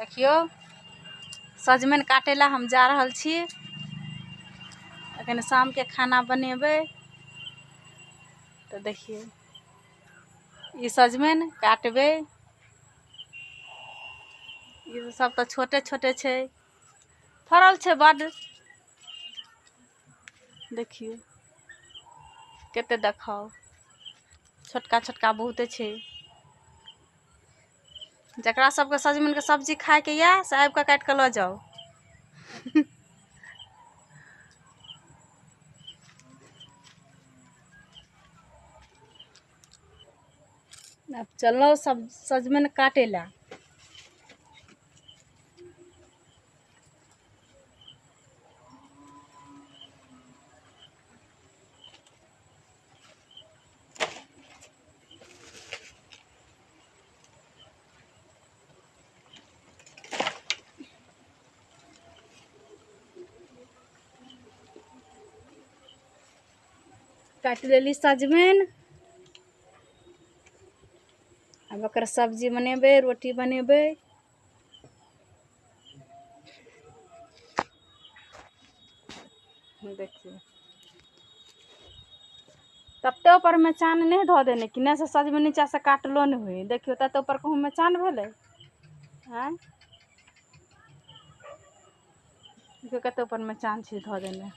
देखियौ सजमनि काटै लए हम जा रहल छी। अखन शामके खाना बनेबै। तऽ देखियौ ई सजमनि काटबै। ई सब तऽ छोटे छोटे छै, फड़ल छै बड। देखियौ कते देखाउ, छोटका छोटका बहुते छै। जकरा सबके सजमनिके सब्जी खायके यऽ से आबि कऽ काटि कऽ लऽ जाउ। आब चललहुँ सब सजमनि काटै लए। काटि लेली सजमनि। आब ओकर सब्जी बनेबै, रोटी बनेबै। देखियौ तते ऊपर में चान नहि धऽ देने कि नहि से सजमनि नीचा से काटलो नहि होय। देखियौ तते ऊपर कहूँ में चान भेलै। आँय देखियौ कते ऊपर में चान छै धऽ देने।